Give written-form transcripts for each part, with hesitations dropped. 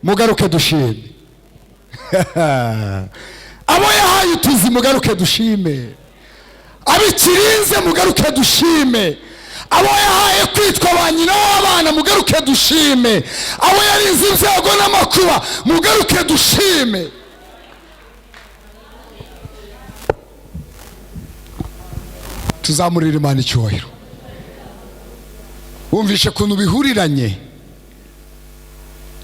Mugaruke dushime. Abo yahaye utuzi, mugaruke dushime. Abikirinze, mugaruke dushime. Abo yahaye kwitwa ba nyina w'abana, mugaruke dushime. Abo yarinze ibyago n'amakuba, mugaruke dushime. Tuzamurira Imana icyubahiro. Wumvishe ukuntu bihuriranye.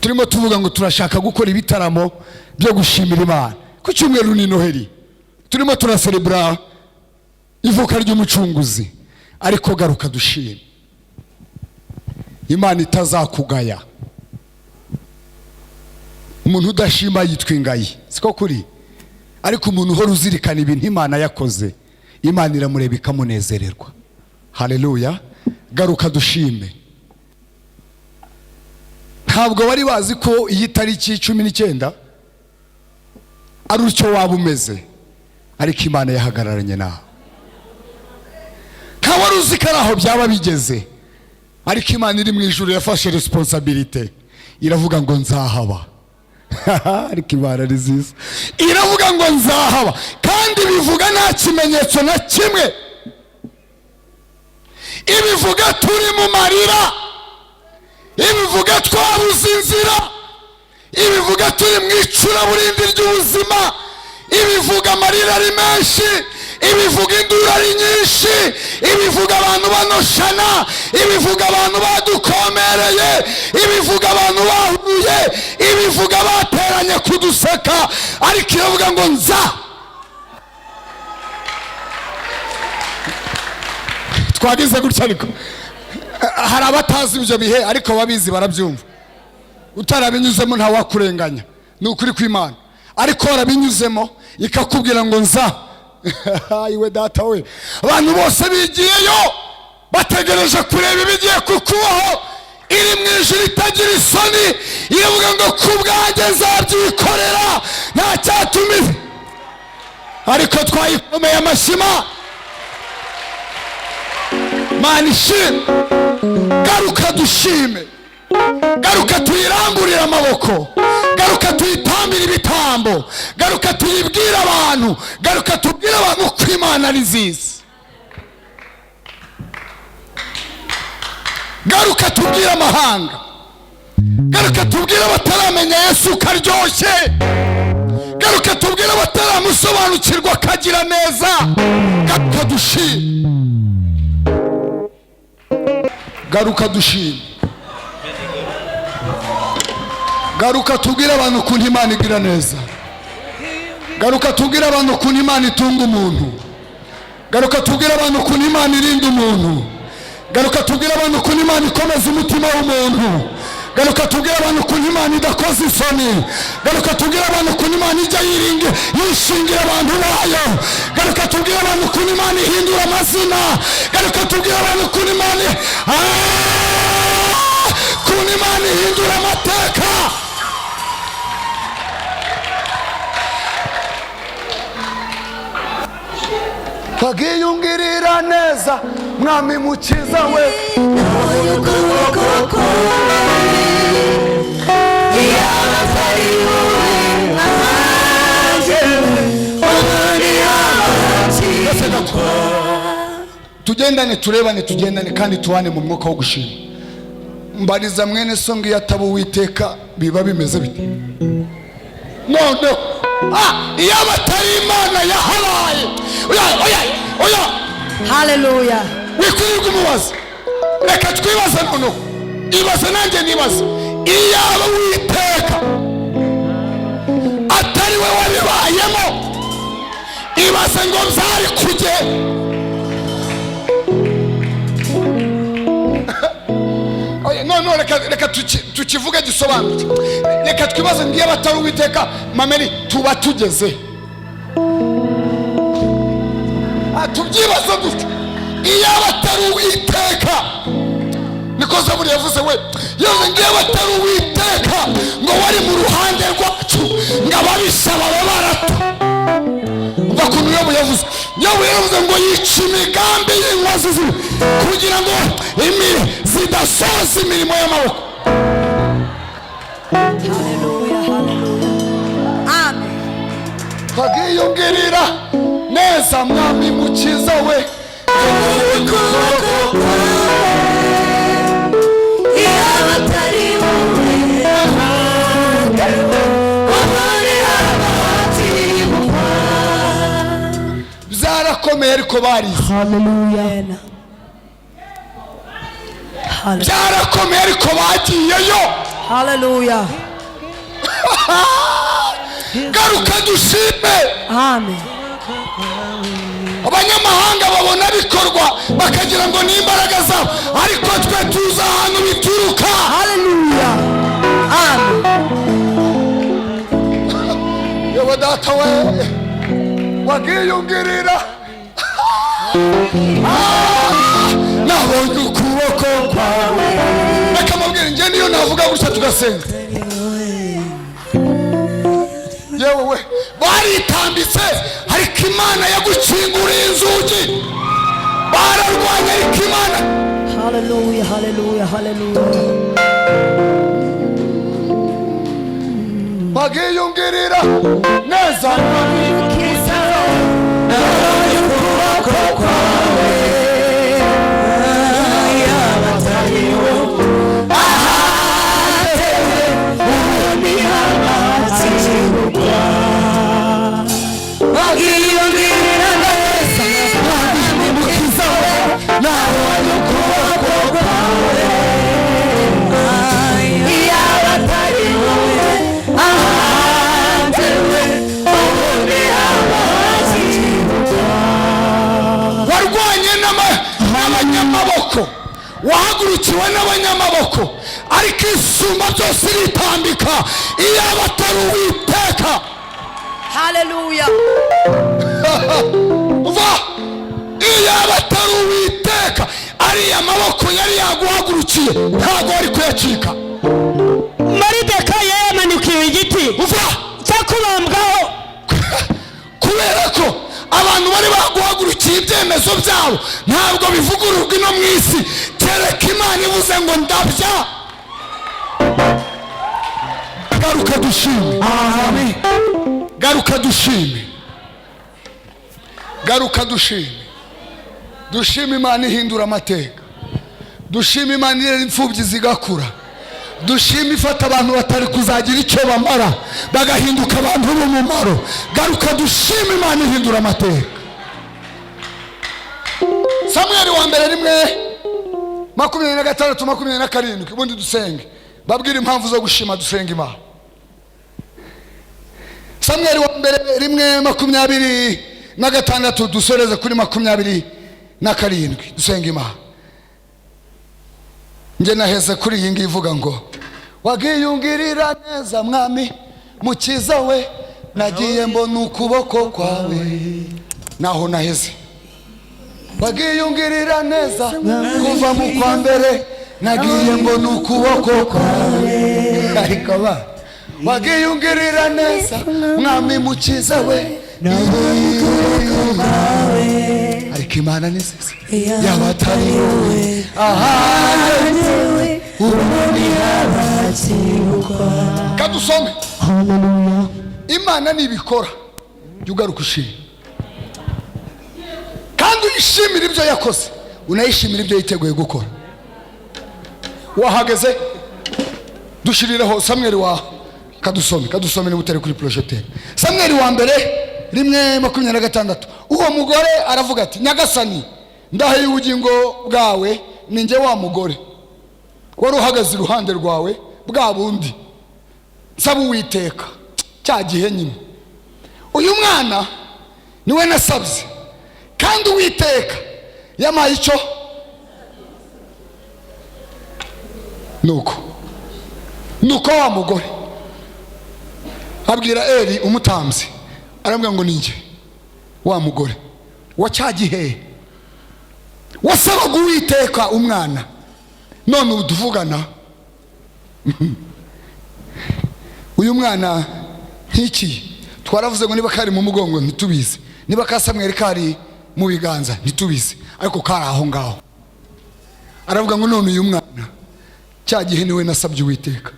Turimo tuvuga ngo turashaka gukora ibitaramo byo gushimira Imana ku cyumweru ni Noheli, turimo turaserebura ivuka ry'umucunguzi, ariko garuka dushime. Imana itazakugaya. Umuntu udashima yitwa ingayi, siko kuri? Ariko umuntu uhora uzirikana ibintu Imana yakoze, Imana iramureba ikamunezererwa. Haleluya. Garuka dushime. Ntabwo bari bazi ko iyi tariki 19 ari utyo waba umeze, ariko Imana yahagararanye nawe. Nta wari uzi ko ari aho byaba bigeze, ariko Imana iri mu ijuru yafashe responsabilité, iravuga ngo nzahaba. Ariko Imana ari nziza, iravuga ngo nzahaba, kandi bivuga nta kimenyetso na kimwe. Ibivuga turi mu marira, ibivuga twabuze inzira, ibivuga turi mu icuraburindi ry'ubuzima, ibivuga amarira ari menshi, ibivuga induru ari nyinshi, ibivuga abantu banoshana, ibivuga abantu badukomereye, ibivuga abantu bahuye, ibivuga bateranye kuduseka, ariko iravuga ngo nza. Twagize gutya, ariko hari abatazi ibyo bihe, ariko babizi barabyumva. Utarabinyuzemo ntawakurenganya, ni ukuri kw'Imana. Ariko warabinyuzemo ikakubwira ngo nza. Iwe data we, abantu bose bigiyeyo bategereje kureba ibigiye kukubaho. Iri mu ijuru itagira isoni, iravuga ngo ku bwanjye nzabyikorera, nta cyatuma. Ariko twayikomeye amashima. Mana ishime, garuka dushime, garuka tuyiramburire amaboko, garuka tuyitambire ibitambo, garuka tuyibwire abantu, garuka tubwire abantu ko Imana ari nziza. Garuka tubwire amahanga, garuka tubwire abataramenya Yesu ko aryoshye, garuka tubwire abataramusobanukirwa akagira neza. Garuka dushime, garuka dushime, garuka tubwire abantu ukuntu Imana igira neza, garuka tubwire abantu ukuntu Imana itunga umuntu, garuka tubwire abantu ukuntu Imana irinda umuntu, garuka tubwire abantu ukuntu Imana ikomeza umutima w'umuntu, garuka tubwire abantu ukuntu Imana idakoza isoni, garuka tubwire abantu ukuntu Imana ijya yishingira abantu bayo, garuka tubwire abantu ukuntu Imana ihindura amazina, garuka tubwire abantu ukuntu Imana ukuntu Imana ihindura amateka. Twagiyungirira neza Mwami mukiza we, tugendane, turebane, tugendane kandi tubane mu mwuka wo gushima. Mbariza mwene so ngo iyo ataba Uwiteka biba bimeze bite? None iyo abatari Imana yahabaye. Oya oya oya, haleluya. Wikwirirwa umubaza, reka twibaze noneho, ibaze nanjye nibaze, iyo aba Uwiteka atari we wabibayemo, ibaze ngo byari kujye. None reka tukivuge gisobanutse, reka twibaze ngo iyo abatari Uwiteka mameri tuba tugeze. Tubyibaze dutyo, iyo abatari Uwiteka, niko Zaburi yavuze we, yavuze ngo iyo abatari Uwiteka ngo wari mu ruhande rwacu, ngo ababisha baba barata. Umva ukuntu Yobu yavuze, Yobu yaravuze ngo yica imigambi y'inkozi z'ibibi kugira ngo zidasoza imirimo y'amaboko. Wagiye ungirira neza, Mwami Mukiza we. Ukuboko kwawe, iyaba atari wowe, ubundi haba hakibukwa. Byarakomeye, ariko barize. Hallelujah. Amen. Byarakomeye, ariko bagiyeyo. Hallelujah. Garuka dushime. Amen. Abanyamahanga babona bikorwa bakagira ngo ni imbaraga zabo, ariko twe tuzi ahantu bituruka. Hallelujah. Amen. Yewe Data we, wagiye ungirira. Ah, nabonye ukuboko kwawe. Reka mubwire, njye niyo navuga gutya tugasenga. Yewe we, baritambitse, ariko Imana yagukinguriye inzugi. Bararwanya, ariko Imana Hallelujah. Hallelujah. Hallelujah. Wagiye ungirira neza. Mukiza we, nabonye ukuboko kwawe, iyaba atari wowe ahatewe, ubundi haba hakibukwa. Wagiye ungirira neza, Mwami Mukiza we, nabonye ukuboko kwawe, iyaba atari wowe ahatewe, ubundi haba hakibukwa. Warwanye n'abanyamaboko, wahagurukiwe n'abanyamaboko, ariko Isumba byose iritambika. Iyaba atari Uwiteka. Hallelujah. Uva, iyaba atari Uwiteka, ariya maboko yari yaguhagurukiye ntabwo wari kuyacika. Moridekayi yamanikiwe igiti Uva cyo kubambwaho. Kubera ko abantu bari baguhagurukiye, ibyemezo byabo ntabwo bivugururwa ino mu isi, kereka Imana ivuze ngo ndabya. Garuka dushime, garuka dushime, garuka dushime. Dushime Imana ihindura amateka, dushime Imana irera imfubyi zigakura, dushime ifata abantu batari kuzagira icyo bamara bagahinduka abantu b'umumaro. Garuka dushime Imana ihindura amateka. Samweli wa mbere 1:26, 27, ubundi dusenge. Babwire impamvu zo gushima, dusenga Imana. Samweli wa mbere 1:26, dusoreze kuri 27, dusenga Imana. Njye naheze kuri iyi ngiyi ivuga ngo: "Wagiye ungirira neza, Mwami Mukiza we, nagiye mbona ukuboko kwawe." Naho naheze. Wagiye ungirira neza kuva mu kwa mbere, nagiye mbona ukuboko kwawe. Ariko ba, wagiye ungirira neza, Mwami Mukiza we. Ariko Imana ni nziza. Yaba atari wowe ahanjye, ubundi haba hakibukwa. Kadusome. Imana nibikora, jya ugaruka ushima kandi uyishimire ibyo yakoze, unayishimire ibyo yiteguye gukora. Wahageze? Dushirireho Samweri wa, kadusome, kadusome niba utari kuri projecteur. Samweri wa mbere 1:26. Uwo mugore aravuga ati: "Nyagasani, ndahiye ubugingo bwawe, ni njye wa mugore wari uhagaze iruhande rwawe bwa bundi nsaba Uwiteka cya gihe nyine. Uyu mwana niwe nasabye, kandi Uwiteka yampaye icyo." Nuko wa mugore abwira Eri umutambyi, aramubwira ngo: "Ninjye wa mugore wa cya gihe wasabaga Uwiteka umwana. None ubu tuvugana, uyu mwana nk'iki twaravuze ngo niba kari mu mugongo ntitubizi, niba ka Samweli kari mu biganza ntitubizi, ariko kari aho ngaho." Aravuga ngo: "None uyu mwana, cya gihe niwe nasabye Uwiteka,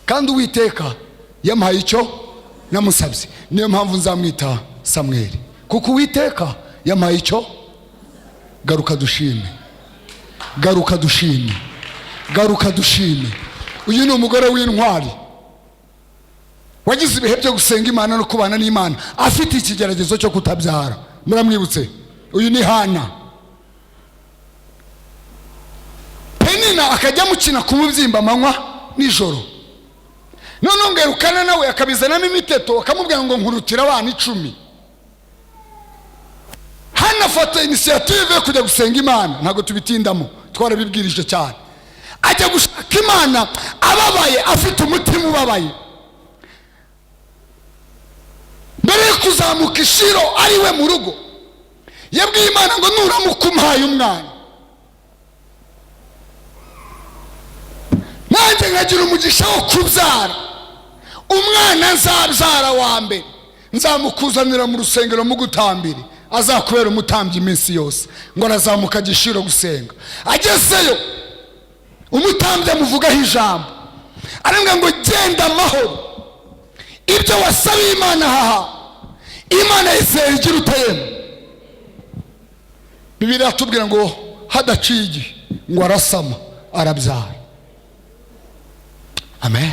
kandi Uwiteka yamuhaye icyo Namusabye, niyo mpamvu nzamwita Samweli, kuko Uwiteka yampaye icyo. Garuka dushime, garuka dushime, garuka dushime. Uyu ni umugore w'intwari wagize ibihe byo gusenga Imana no kubana n'Imana afite ikigeragezo cyo kutabyara. Muramwibutse, uyu ni Hana. Penina akajya amukina ku mubyimba amanywa nijoro, noneho ngo Elukana nawe akabizanamo imiteto, akamubwira ngo nkurutira abana 10. Hana afata inisiyative yo kujya gusenga Imana, ntabwo tubitindamo, twarabibwirije cyane. Ajya gushaka Imana ababaye, afite umutima ubabaye. Mbere yo kuzamuka ishiro ari we mu rugo, yabwiye Imana ngo nuramuka umpaye umwana, nanjye nkagira umugisha wo kubyara umwana, nzabyara wa mbere nzamukuzanira mu rusengero mugutambire, azakubera umutambyi iminsi yose. Ngo arazamuka agishiro gusenga, agezeyo umutambyi amuvugaho ijambo, aramubwira ngo genda amahoro, ibyo wasabiye Imana haha Imana ya igira uteyemo. Bibiliya iratubwira ngo hadaciye igihe ngo arasama arabyara. Amen.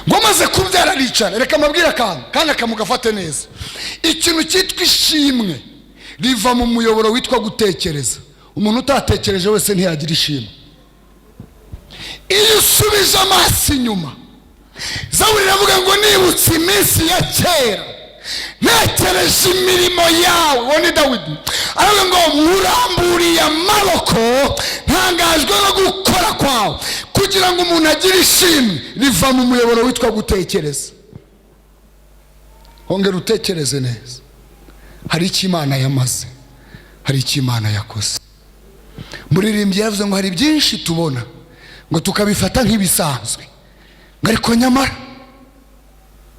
Ngo amaze kubyara aricara. Reka amabwire akantu kandi akamugafate neza. Ikintu cyitwa ishimwe riva mu muyoboro witwa gutekereza. Umuntu utatekereje wese ntiyagira ishimwe. Iyo usubije amaso inyuma, Zaburi iravuga ngo nibutse iminsi ya kera, ntekereje imirimo yawe. Uwo ni Dawidi. Aravuga ngo nkuramburiye amaboko, ntangajwe no gukora kwawe. Kugira ngo umuntu agire ishimwe riva mu muyoboro witwa gutekereza. Ongera utekereze neza. Hari icyo Imana yamaze, hari icyo Imana yakoze. Muririmbyi yavuze ngo hari byinshi tubona ngo tukabifata nk'ibisanzwe, ariko nyamara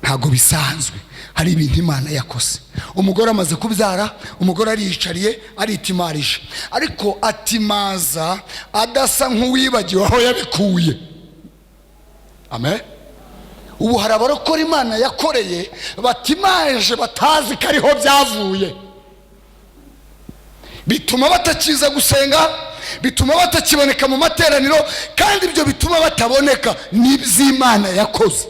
ntabwo bisanzwe. Hari ibintu Imana yakoze. Umugore amaze kubyara, umugore ariyicariye, aritimarije, ariko atimaza adasa nk'uwibagiwe aho yabikuye. Amen. Ubu hari abarokora Imana yakoreye batimaje, batazi ko ariho byavuye, bituma batakiza gusenga, bituma batakiboneka mu materaniro, kandi ibyo bituma bataboneka n'iby'Imana yakoze.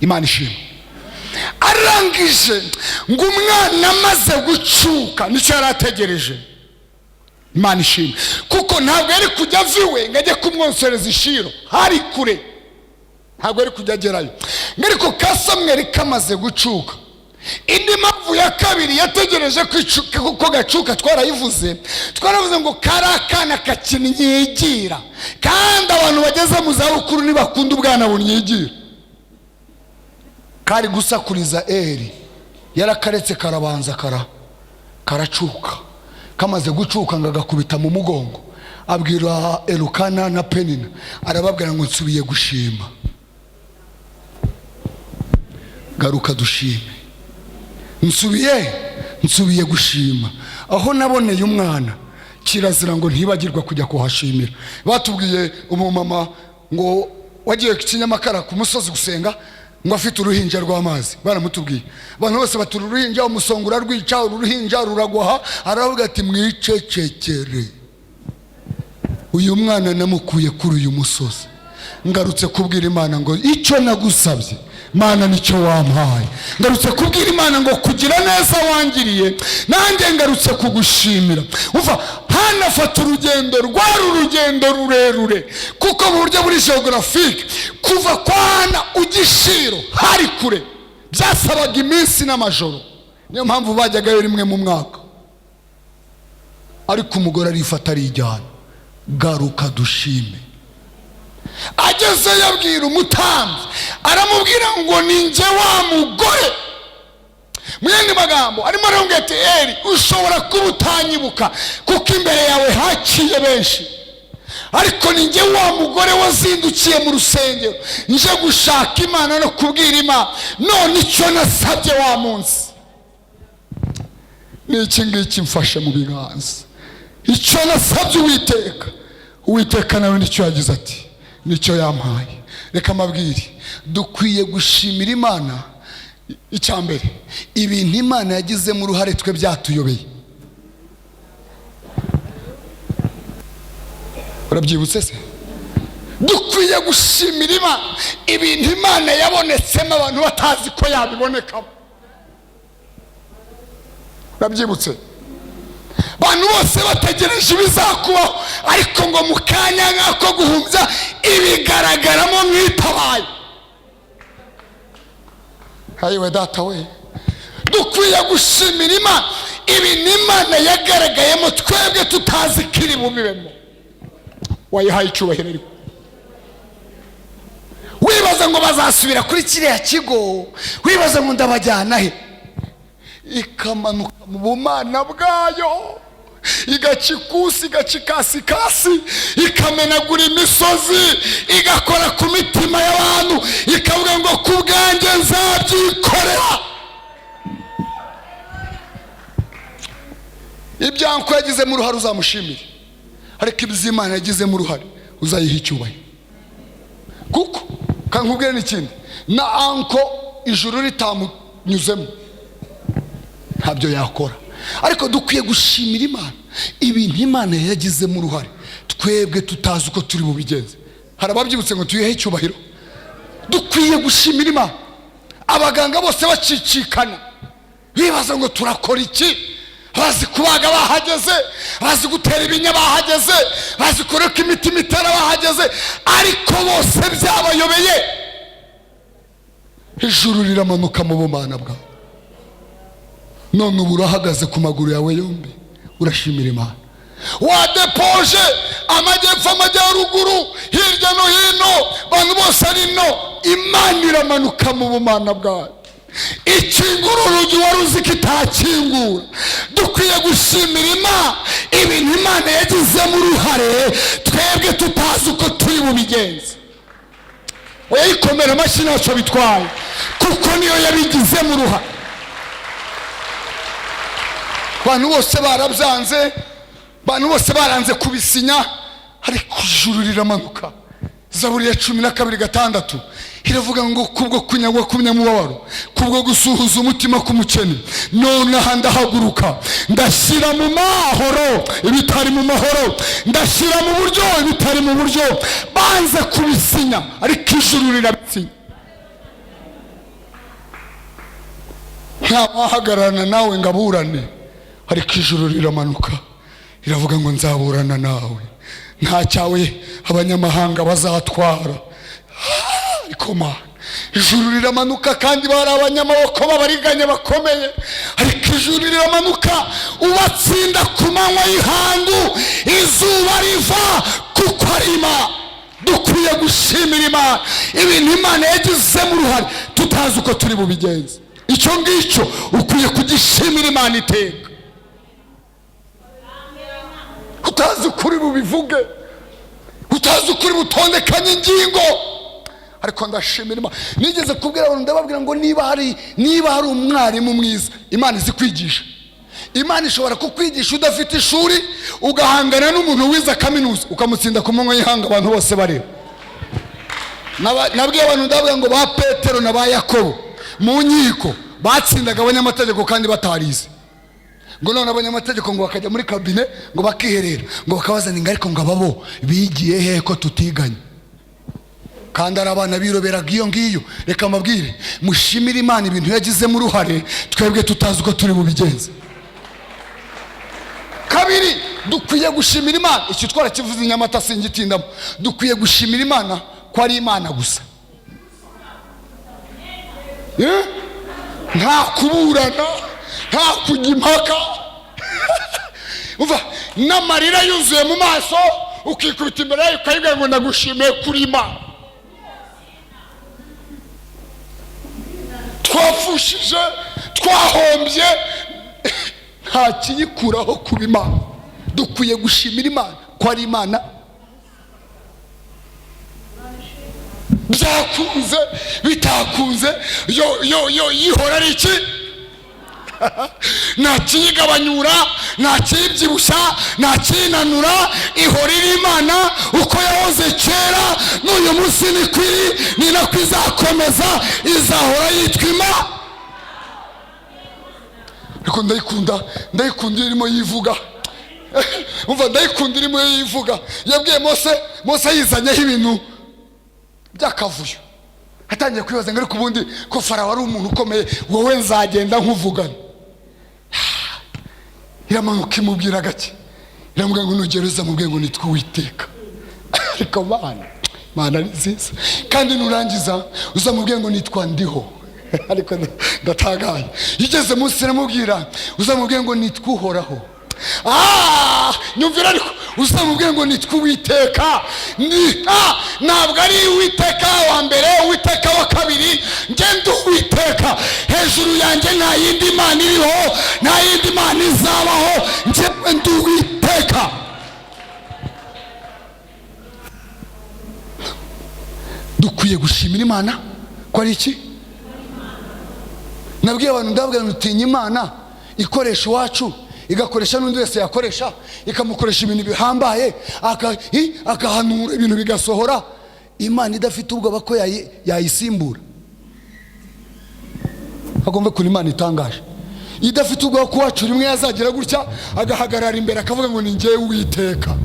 Imana ishimwe. Arangije ngo umwana amaze gucuka, nicyo yari ategereje. Imana ishimwe, kuko ntabwo yari kujya aviwe ngo ajye kumwonsereza ishiro, hari kure, ntabwo yari kujya agerayo. Ariko ka Samweli kamaze gucuka. Indi mpamvu ya kabiri yategereje ko gacuka, twarayivuze, twaravuze ngo kari akana kakinyigira, kandi abantu bageze mu zabukuru ntibakunda ubwana bunyigira. Kari gusakuriza Eri, yarakaretse karabanza karacuka. Kamaze gucuka ngo agakubita mu mugongo, abwira Elukana na Penina, arababwira ngo nsubiye gushima. Garuka dushime. Nsubiye gushima aho naboneye umwana. Kirazira ngo ntibagirwa kujya kuhashimira. Batubwiye umumama ngo wagiye Kinyamakara ku musozi gusenga, ngo afite uruhinja rw'amazi. Baramutubwiye abantu bose batura uruhinja, umusongo urarwica, uruhinja ruragwaha. Aravuga ati mwicecekere, uyu mwana namukuye kuri uyu musozi, ngarutse kubwira Imana ngo icyo nagusabye Mana nicyo wampaye, ngarutse kubwira Imana ngo kugira neza wangiriye, nanjye ngarutse kugushimira. Uva hanafata urugendo, rwari urugendo rurerure, kuko mu buryo buri geographique kuva kwa Hana ugishiro hari kure, byasabaga iminsi n'amajoro. Niyo mpamvu bajyagayo rimwe mu mwaka. Ariko umugore arifata arijyana. Garuka dushime. Ageze yabwira umutambyi, aramubwira ngo ni njye wa mugore. Mu yandi magambo arimo aramubwira ati Eri, ushobora kuba utanyibuka kuko imbere yawe haciye benshi, ariko ni njye wa mugore wazindukiye mu rusengero nje gushaka Imana no kubwira Imana, none icyo nasabye wa munsi ni iki ngiki mfashe mu biganza. Icyo nasabye Uwiteka, Uwiteka nawe nicyo yagize ati nicyo yampaye. Reka mbabwire, dukwiye gushimira Imana. Icya mbere, ibintu Imana yagizemo uruhare twe byatuyobeye. Urabyibutse se? Dukwiye gushimira Imana ibintu Imana yabonetsemo abantu batazi ko yabibonekamo. Urabyibutse? Abantu bose bategereje ibizakubaho, ariko ngo mu kanya nk'ako guhumbya ibigaragaramo nk'itabaye. Ayiwe data we, dukwiye gushimira Imana ibintu Imana yagaragayemo twebwe tutazi ko iri bubibemo. Wayihaye icyubahiro, ariko wibaza ngo bazasubira kuri kiriya kigo, wibaza ngo ndabajyana he, ikamanuka mu bumana bwayo, igaca ikusi, igaca ikasikasi, ikamenagura imisozi, igakora ku mitima y'abantu, ikavuga ngo ku bwanjye nzabyikorera. Ibyanko yagizemo uruhare uzamushimire, ariko iby'Imana yagizemo uruhare uzayiha icyubahiro. Kuko kankubwire n'ikindi, na anko ijuru ritamunyuzemo ntabyo yakora. Ariko dukwiye gushimira Imana ibintu Imana yagizemo uruhare twebwe tutazi uko turi bubigenze. Hari ababyibutse ngo tuyihe icyubahiro. Dukwiye gushimira Imana. Abaganga bose bacicikana bibaza ngo turakora iki, bazi kubaga bahageze, bazi gutera ibinya bahageze, bazi kureka imitima itera bahageze, ariko bose byabayobeye. Ijuru riramanuka mu bumana bwawe. None ubu urahagaze ku maguru yawe yombi, urashimira Imana. Wadepoje amajyepfo, amajyaruguru, hirya no hino, abantu bose ari no, Imana iramanuka mu bumana bwawe, ikingura urugi wari uzi ko itakingura. Dukwiye gushimira Imana ibintu Imana yagizemo uruhare twebwe tutazi uko turi bubigenze. Oyayikomera amashyi ntacyo bitwaye, kuko niyo yabigizemo uruhare. Abantu bose barabyanze, abantu bose baranze kubisinya, ariko ijuru riramanuka. Zaburi ya 12:6 iravuga ngo kubwo kunyagwa k'umunyamubabaro, kubwo gusuhuza umutima k'umukene, nonaha ndahaguruka, ndashyira mu mahoro ibitari mu mahoro, ndashyira mu buryo ibitari mu buryo. Banze kubisinya, ariko ijuru rirabisinya. Nta wahagararana nawe ngo aburane, ariko ijuru riramanuka iravuga ngo nzaburana nawe, nta cyawe abanyamahanga bazatwara. Ariko Mana, ijuru riramanuka, kandi bari abanyamaboko b'abariganya bakomeye, ariko ijuru riramanuka ubatsinda ku manywa y'ihangu, izuba riva, kuko ari Imana. Dukwiye gushimira Imana ibintu Imana yagizemo uruhare tutazi uko turi bubigenze. Icyo ngicyo ukwiye kugishimira Imana iteka. Utazi ukuri bubivuge, utazi ukuri butondekanye ingingo, ariko ndashimira Imana. Nigeze kubwira abantu, ndababwira ngo niba hari umwarimu mwiza, Imana izi kwigisha. Imana ishobora kukwigisha udafite ishuri, ugahangana n'umuntu wize kaminuza ukamutsinda ku manywa y'ihanga abantu bose bareba. Nabwiye abantu, ndababwira ngo ba Petero na ba Yakobo mu nkiko batsindaga abanyamategeko kandi batarize. Ngo none abanyamategeko ngo bakajya muri kabine ngo bakiherera, ngo bakabazana inga, ariko ngo ababo bigiye he ko tutiganye, kandi ari abana biroberaga iyo ngiyo. Reka mbabwire, mushimire Imana ibintu yagizemo uruhare twebwe tutazi uko turi bubigenze. Kabiri, dukwiye gushimira Imana, icyo twarakivuze i Nyamata singitindamo. Dukwiye gushimira Imana ko ari Imana gusa, nta kuburana, nta kujya impaka. Umva, n'amarira yuzuye mu maso, ukikubita imbere yayo ukayibwira ngo ndagushimiye kuri Imana. Twapfushije, twahombye, nta kiyikuraho kuba Imana. Dukwiye gushimira Imana ko ari Imana. Byakunze bitakunze, yo yo yo yihora ari iki? Nta kiyigabanyura, nta kiyibyibushya, nta kiyinanura. Ihora iri Imana uko yahoze kera, n'uyu munsi niko iri, ni nako izakomeza, izahora yitwa Imana. Ariko ndayikunda, ndayikunda iyo irimo yivuga. Umva, ndayikunda irimo yivuga. Yabwiye Mose, Mose yizanyeho ibintu by'akavuyo, atangiye kwibaza ngo: "Ariko ubundi ko Farawo ari umuntu ukomeye, wowe nzagenda nkuvugana?" Iramanuka imubwira gake, iramubwira ngo: "Nugera uzamubwira ngo nitwa Uwiteka." Ariko Mana, Mana ni nziza. "Kandi nurangiza uzamubwira ngo nitwa Ndiho." Ariko ndatangaye. Igeze munsi iramubwira: "Uzamubwira ngo nitwa Uhoraho." Ah, nyumvira, ariko uzamubwira ngo nitwa Uwiteka. Ni ntabwo ari Uwiteka wa mbere, Uwiteka wa kabiri. Ngenda Uwiteka, hejuru yanjye nta yindi mana iriho, nta yindi mana izabaho. Njyewe ndi Uwiteka. Dukwiye gushimira Imana ko ari iki? Nabwiye abantu, ndababwira ngo: "Utinya Imana ikoresha iwacu, igakoresha n'undi wese yakoresha, ikamukoresha ibintu bihambaye, akahanura ibintu bigasohora, Imana idafite ubwoba ko yayisimbura." Agomba kuntu Imana itangaje, idafite ubwoba ko uwacu rimwe yazagira gutya agahagarara imbere akavuga ngo: "Ni njyewe Uwiteka."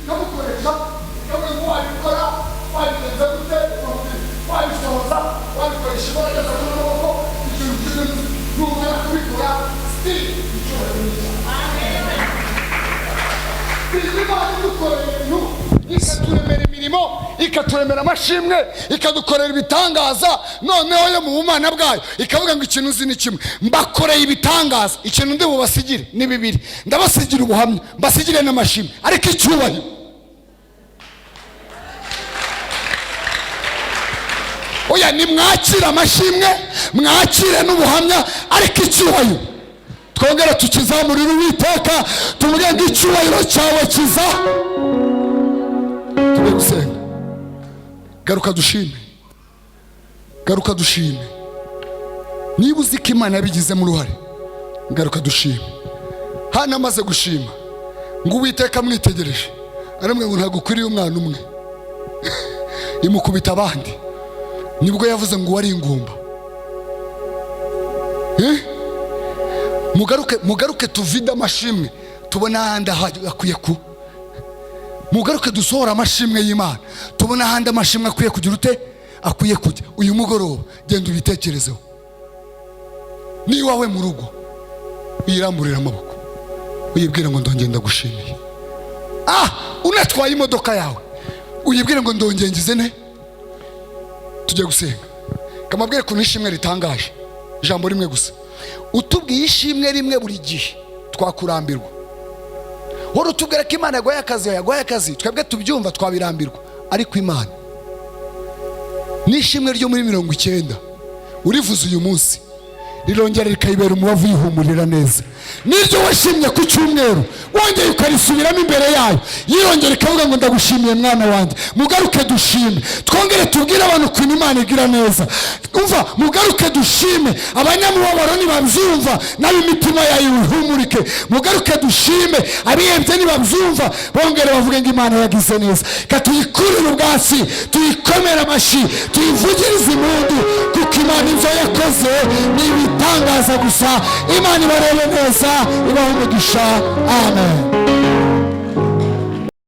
Ikamukoresha, ikavuga ngo: "Wabikora, wabigenza gute, wabisohoza, wabikoresha imbaraga zawe n'amaboko, ikintu kimwe numara kubikora, still icyubahiro ni icyawe." Imana idukorera ibintu, ikaturemera imirimo, ikaturemera amashimwe, ikadukorera ibitangaza, noneho yo mu bumana bwayo ikavuga ngo: "Ikintu uzi ni kimwe, mbakoreye ibitangaza, ikintu ndi bubasigire ni bibiri: ndabasigira ubuhamya, mbasigire n'amashimwe, ariko icyubahiro." Oya, nimwakire amashimwe, mwakire n'ubuhamya, ariko icyubahiro twongere tukizamurire Uwiteka, tuvuge ngo: "Icyubahiro cyawe kiza." Tujye gusenga. Garuka dushime, garuka dushime. Niba uzi ko Imana yabigizemo uruhare, garuka dushime. Hano amaze gushima, ngo Uwiteka amwitegereje aramubwira ngo: "Ntabwo ukwiriye umwana umwe." Imukubita abandi. Nibwo yavuze ngo: "Wari ingumba." Eh? Mugaruke, mugaruke tuvide amashimwe, tubone ahandi akwiye ku. Mugaruke dusohora amashimwe y'Imana, tubone ahandi amashimwe akwiye kugira ute, akwiye kujya. Uyu mugoroba genda ubitekerezeho. N'iwawe mu rugo uyiramburire amaboko, uyibwire ngo: "Ndongeye ndagushimiye." Unatwaye imodoka yawe, uyibwire ngo: "Ndongeye ngize ne." Tujye gusenga. Kamabwire ukuntu ishimwe ritangaje. Ijambo rimwe gusa, utubwiye ishimwe rimwe buri gihe twakurambirwa. Wari utubwira ko Imana yaguhaye akazi, yaguhaye akazi, twebwe tubyumva twabirambirwa. Ariko Imana n'ishimwe ryo muri 90 urivuze uyu munsi rirongera rikayibera umubavu, yihumurira neza. N'iryo washimye ku cyumweru wongeye ukarisubiramo imbere yayo, yirongera ikavuga ngo: "Ndagushimiye, mwana wanjye." Mugaruke dushime, twongere tubwire abantu ukuntu Imana igira neza. Umva, mugaruke dushime, abanyamubabaro nibabyumva n'ab'imitima yayo ihumurike. Mugaruke dushime, abihebye nibabyumva bongere bavuge ngo: "Imana yagize neza." Ka tuyikurire ubwatsi, tuyikomere amashyi, tuyivugirize impundu, kuko Imana ibyo yakoze ni ibitangaza gusa. Imana ibarebe neza, ibahe umugisha. Amen.